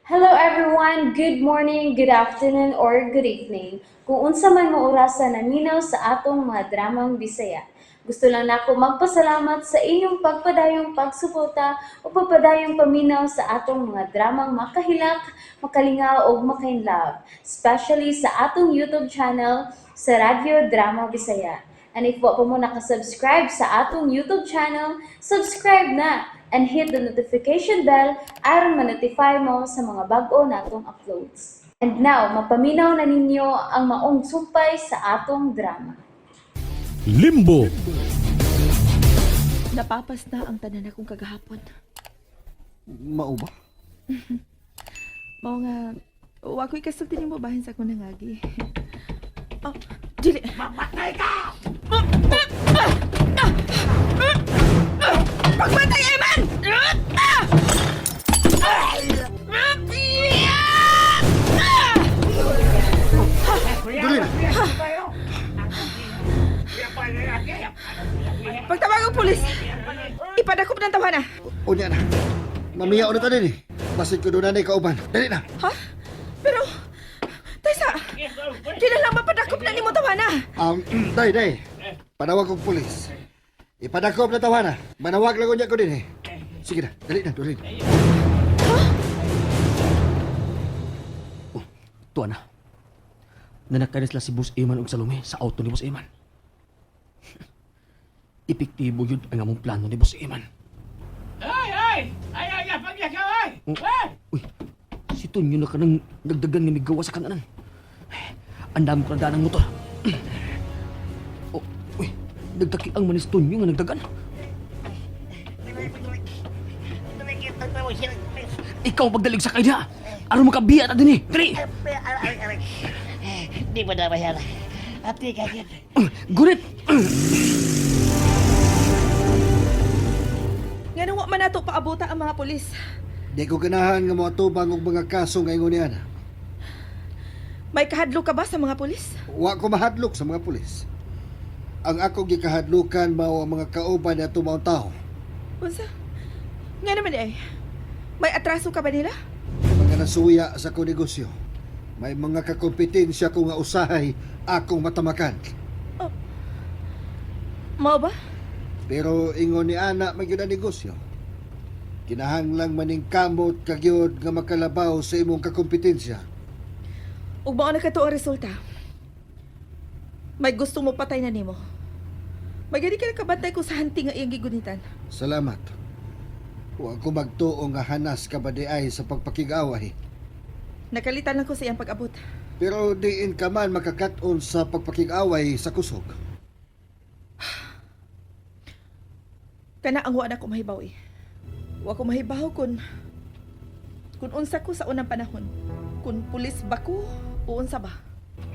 Hello everyone! Good morning, good afternoon, or good evening. Kung unsa man mo orasa naminaw sa atong mga dramang Bisaya. Gusto lang nako magpasalamat sa inyong pagpadayong pagsuporta o pagpadayong paminaw sa atong mga dramang makahilak, makalingaw ug makainlove, especially sa atong YouTube channel sa Radyo Drama Bisaya. And if wa pa mo nakasubscribe sa atong YouTube channel, subscribe na and hit the notification bell aron ma-notify mo sa mga bag-o natong uploads. And now, mapaminaw na ninyo ang maong sumpay sa atong drama. Limbo. Napapas na ang tanan akong kagahapon. Mao ba? Mao nga, wa ko'y kasulti nimo bahin sa akong nangagi. Oh, dili. Mamatay ka! Pagmatay, Eman! Dali na. Pagtawag ang pulis, ipadakop ng tawana. Unya na. Mamiya na ta din eh. Basin ko doon na kauban. Dali na. Ha? Pero, Tessa, kinahanglan mapadakop na nimo tawana. Day, day. Panawag kong pulis. Ipadakop na tawana. Manawag lang unya ko din eh. Sige na, dali na, dali na. Oh, tuwa na. Nanakanis sila si Boss Eman og Salome sa auto ni Boss Eman. Epektibo yun ang among plano ni Boss Eman. Ay, ay! Ay, ay, ay, pagyakaw, ay! Ay! Uy, si Tonyo na kanang nagdagan nga migawa sa kananan. Ang dami ko na daan ng motor. Oh, uy, nagtaki ang manis Tonyo nga nagdagan. Ikaw pagdalig sa kanya. Aron makabiya ta din eh. Dali! Di ba na bayan? Ati kagyan. Gurit! Nga nung wa man nato paabota ang mga pulis. Di ko ganahan nga moatubang og mga kaso nga ingon niya na. May kahadlok ka ba sa mga pulis? Wa ko mahadlok sa mga pulis. Ang ako gikahadlukan mao ang mga kauban na maong tao. Unsa? Nga naman eh. May atraso ka ba nila? Mga nasuya sa akong negosyo. May mga kakompetensya ko nga usahay akong matamakan. Mao ba? Pero ingon ni ana may gyud ang negosyo. Kinahanglang maningkamot ka gyud nga makalabaw sa imong kakompetensya. Ug mao na kato ang resulta. May gusto mo patay na nimo. May gani ka nakabantay ko sa hunting nga iyang gigunitan. Salamat. Wa ko magtuo nga hanas ka ba di ay sa pagpakig-away. Nakalitan lang ko sa iyang pag-abot. Pero diin ka man makakat-on sa pagpakig-away sa kusog. Kana ang wa na ko mahibaw eh. Wa ko mahibaw kung unsa ko sa unang panahon. Kung pulis ba ko o unsa ba.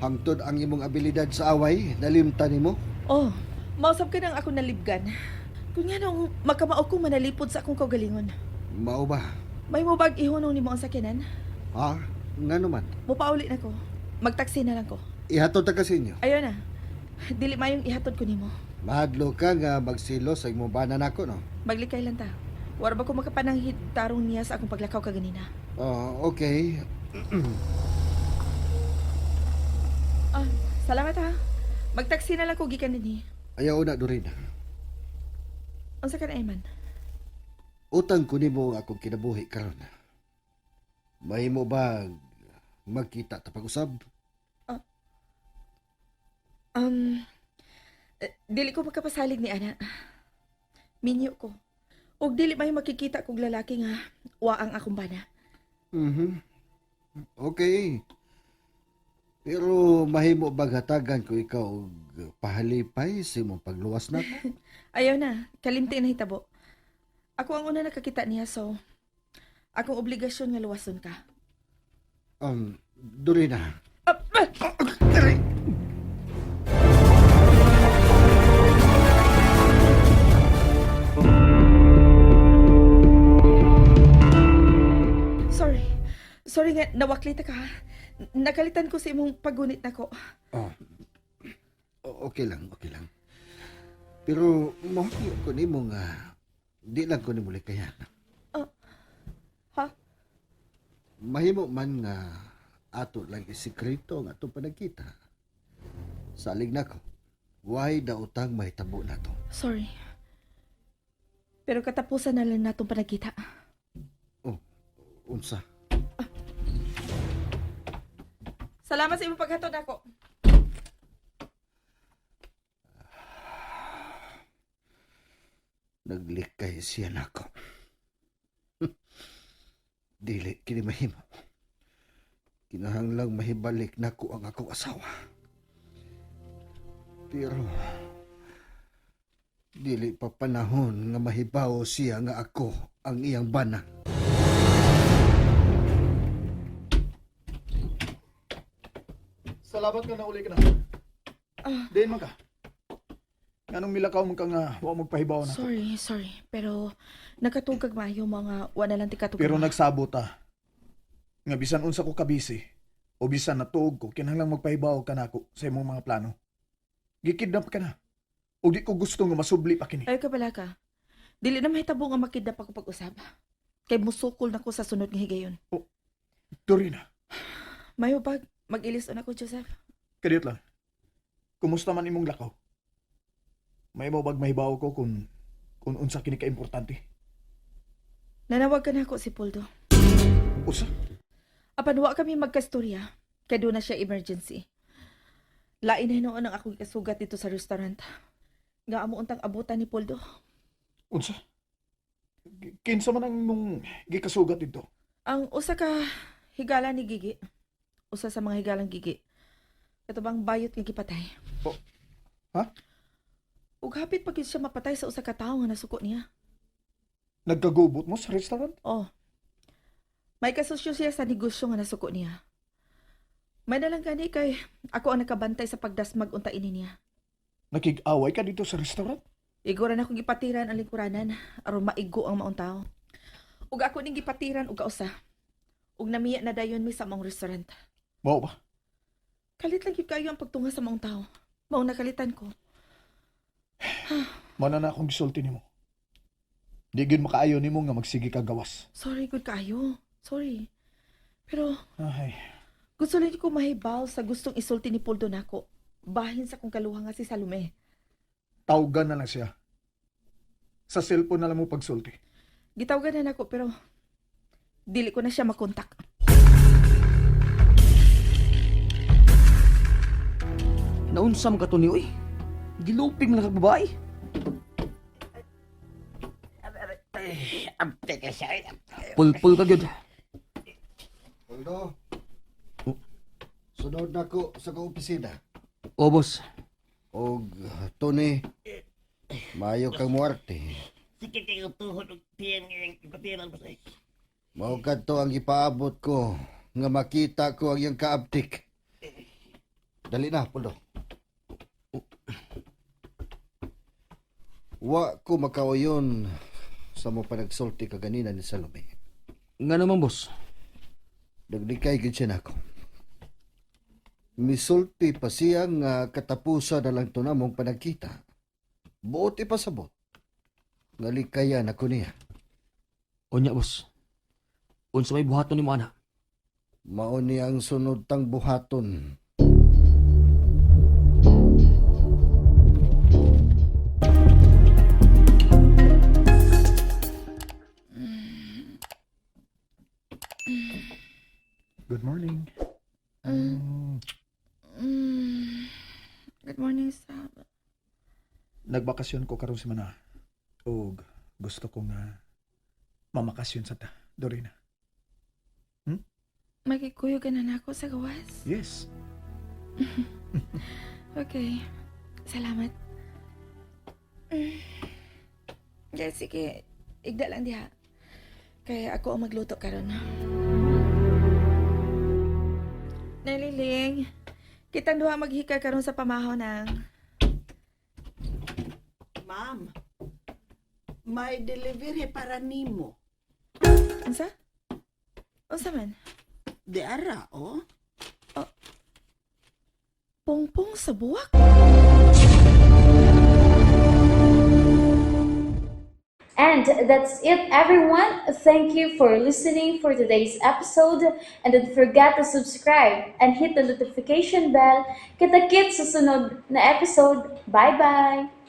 Hangtod ang imong abilidad sa away, nalimtan nimo. Oh, mausap ka nang ako nalibgan. Kung nga nung makamao ko manalipod sa akong kaugalingon. Mao ba? May mubag ihunong nimo ang sakyanan? Ha? Ngano man? Mupauli na ko. Magtaksi na lang ko. Ihatod ta kasi inyo. Ayon na. Dili mayong ihatod ko nimo. Mahadlo ka nga magsilo sa imong bana nako, no? Maglikay lang ta. Wala ba ko makapananghid tarong niya sa akong paglakaw kaganina? Oh, okay. Ah, salamat ha. Magtaksi na lang ko gikan dinhi. Ayaw na, Dorina. Unsa ka na, Eman? Utang ko nimo ang akong kinabuhi karon. Mahimo ba magkita ta pag-usab? Um, dili ko makapasalig ni ana. Minyo ko. Og dili may makikita kog lalaki nga wa ang akong bana. Mhm. Okay. Pero mahimo ba hatagan ko ikaw og pahalipay sa imong pagluwas nako? Ayaw na, kalimti na hitabo. Ako ang una nakakita niya so akong obligasyon nga luwason ka. Dorina. Ah, ah! Aray! Sorry. Sorry nga nawaklita ka ha. Nakalitan ko sa imong paggunit nako. Oh. Okay lang, okay lang. Pero mohapyo ko nimo nga di lang ko nimo likayan. Ha? Mahimo man nga ato lang isikreto ang atong panagkita. Salig nako. Why daotang mahitabo nato? Sorry. Pero katapusan na lang natong panagkita. Oh, unsa? Salamat sa imong paghatod nako. Naglikay siya nako. Dili kini mahimo. Kinahanglang mahibalik nako ang akong asawa. Pero dili pa panahon nga mahibaw siya nga ako ang iyang bana. Salamat nga nauli ka na. Diin man ka. Nganong milakaw man ka nga wa magpahibaw na. Sorry, sorry. Pero nakatugag maayo mga wa na lang ti katugag. Pero nagsabot ta. Nga bisan unsa ko kabisi o bisan natuog ko kinahanglang magpahibaw ka nako sa imong mga plano. Gikidnap ka na. O di ko gusto nga masubli pa kini. Ay ka pala ka. Dili na mahitabo nga makidnap ako pag-usab. Kay musukol na ko sa sunod nga higayon. Dorina, Mayo bag mag-ilis na ko, Joseph. kadiyot lang. Kumusta man imong lakaw? May mo bag mahibaw ko kung unsa kini ka importante. Nanawag ka na ako si Poldo. Usa? Apan wa kami magkastorya. Kay doon na siya emergency. Lain na noon ang akong kasugat dito sa restaurant. Nga amo untang abutan ni Poldo. Unsa? Kinsa man ang imong gikasugat dito? Ang usa ka higala ni Gigi. Usa sa mga higalang Gigi. Kato bang bayot nga gipatay. Oh. Ha? Ug hapit pa gyud siya mapatay sa usa ka tawo nga nasuko niya. Nagkagubot mo sa restaurant? Oh. May kasosyo siya sa negosyo nga nasuko niya. May nalang gani kay ako ang nakabantay sa pagdasmag unta ini niya. Nakig-away ka dito sa restaurant? Igora na akong gipatiran ang lingkuranan aron maigo ang maong tao. Ug ako ning gipatiran og kausa. Ug namiya na dayon mi sa maong restaurant. Mao ba? Kalit lang gyud kayo ang pagtunga sa maong tao. Mao nakalitan ko. Mana na akong gisulti nimo. Di gyud makaayo nimo nga magsige ka gawas. Sorry gud kaayo. Sorry. Pero Ay, gusto lang ko mahibaw sa gustong isulti ni Poldo nako. Bahin sa kong kaluha nga si Salome. tawgan na lang siya. Sa cellphone na lang mo pagsulti. Gitawgan na nako pero dili ko na siya makontak. Naunsa man ka to ni oy. Gilupig man kag babae. Ampe ka siya. Pulpul ka gyud. Poldo. Sunod nako sa kong opisina. O boss, Og Tony, maayo kang muarte. Sige kayo tuhod og tiyan ngayong ipatiran mo sa Mao kadto ang gipaabot ko nga makita ko ang iyang kaabtik. Dali na, Poldo. Wa ko makauyon sa mo panagsulti ka ganina ni Salome. Nga naman boss. Naglikay gid siya nako. Misulti pa siya nga katapusan na lang to namong panagkita. Buot ipasabot. Nga likayan ako niya. Unya boss. Unsa may buhaton nimo ana? Mao ni ang sunod tang buhaton. Good morning. Good morning, Sab. Nagbakasyon ko karon semana. Og gusto ko nga mamakasyon sa ta, Dorina. Magkikuyog ka na nako sa gawas. Yes. Okay. Salamat. Yeah, sige. Igda lang diha. Kaya ako ang magluto karon. Naliling, kitang duha maghika karon sa pamahaw nang. Ma'am, may delivery para nimo. Unsa? Unsa man? Di ara, oh. Pongpong sa buwak? And that's it, everyone. Thank you for listening for today's episode. And don't forget to subscribe and hit the notification bell. Kita-kits sa sunod na episode. Bye-bye!